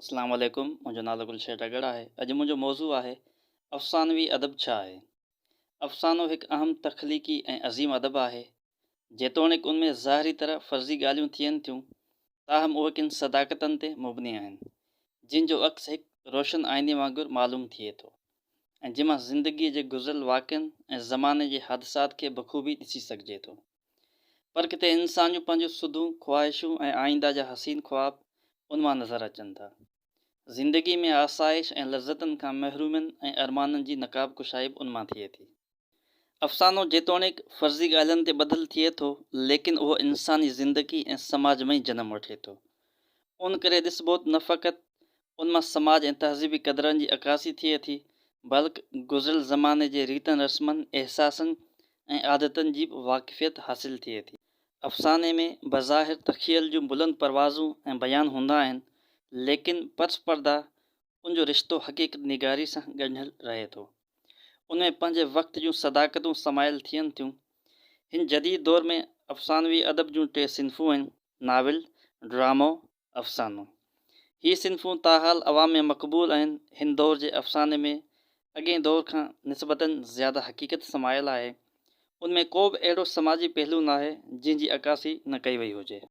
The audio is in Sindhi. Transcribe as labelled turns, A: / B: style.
A: اسلام عليڪم منهنجو نالو گلشير ٽڳڙ آهي اڄ منهنجو موضوع آهي افسانوي ادب ڇا آهي؟ افسانو هڪ اهم تخليقي ۽ عظيم ادب آهي جيتوڻيڪ ان ۾ ظاهري طرح فرضي ڳالهيون ٿين ٿيون تاهم اهي ڪن صداقتن تي مبني آهن جن جو عڪس هڪ روشن آئيني وانگر معلوم ٿئي ٿو ۽ جن مان زندگيء جي گذريل واقعن ۽ زماني جي حادثات کي بخوبي ڏسي سگهجي ٿو. پر ڪٿي انسان جون پنهنجون سڌون، خواهشون ۽ آئنده جا حسين خواب ان مان نظر اچن ٿا. زندگيء ۾ آسائش ۽ لذتن کان محرومين ۽ ارمانن جي نقاب ڪشائي به ان مان ٿئي ٿي. افسانو جيتوڻيڪ فرضي ڳالهين تي ٻڌل ٿئي ٿو، ليڪن اهو انساني زندگي ۽ سماج مان ئي جنم وٺي ٿو. ان ڪري ڏسبو ته نه فقط ان مان سماج ۽ تهذيبي قدرن جي عڪاسي ٿئي ٿي، بلڪ گذريل زماني جي ريتن رسمن، احساسن ۽ عادتن جي به واقفيت حاصل ٿئي ٿي. افساني ۾ بظاهر تخيل جون بلند پروازون ۽ بيان هوندا آهن، ليڪن پس پرده ان جو رشتو حقيقت نگاري سان ڳنڍيل رهي ٿو. ان ۾ پنهنجي وقت جون صداقتون سمايل ٿين ٿيون. هن جديد دور ۾ افسانوي ادب جون ٽي صنفون آهن، ناول، ڊرامو، افسانو. هي صنفون تاحال عوام ۾ مقبول آهن. هن دور جي افساني ۾ اڳئين دور کان نسبتاً زياده حقيقت سمايل آهي. ان ۾ ڪو به اهڙو سماجي پهلو ناهي، جنهن جي عڪاسي نه ڪئي وئي هجي.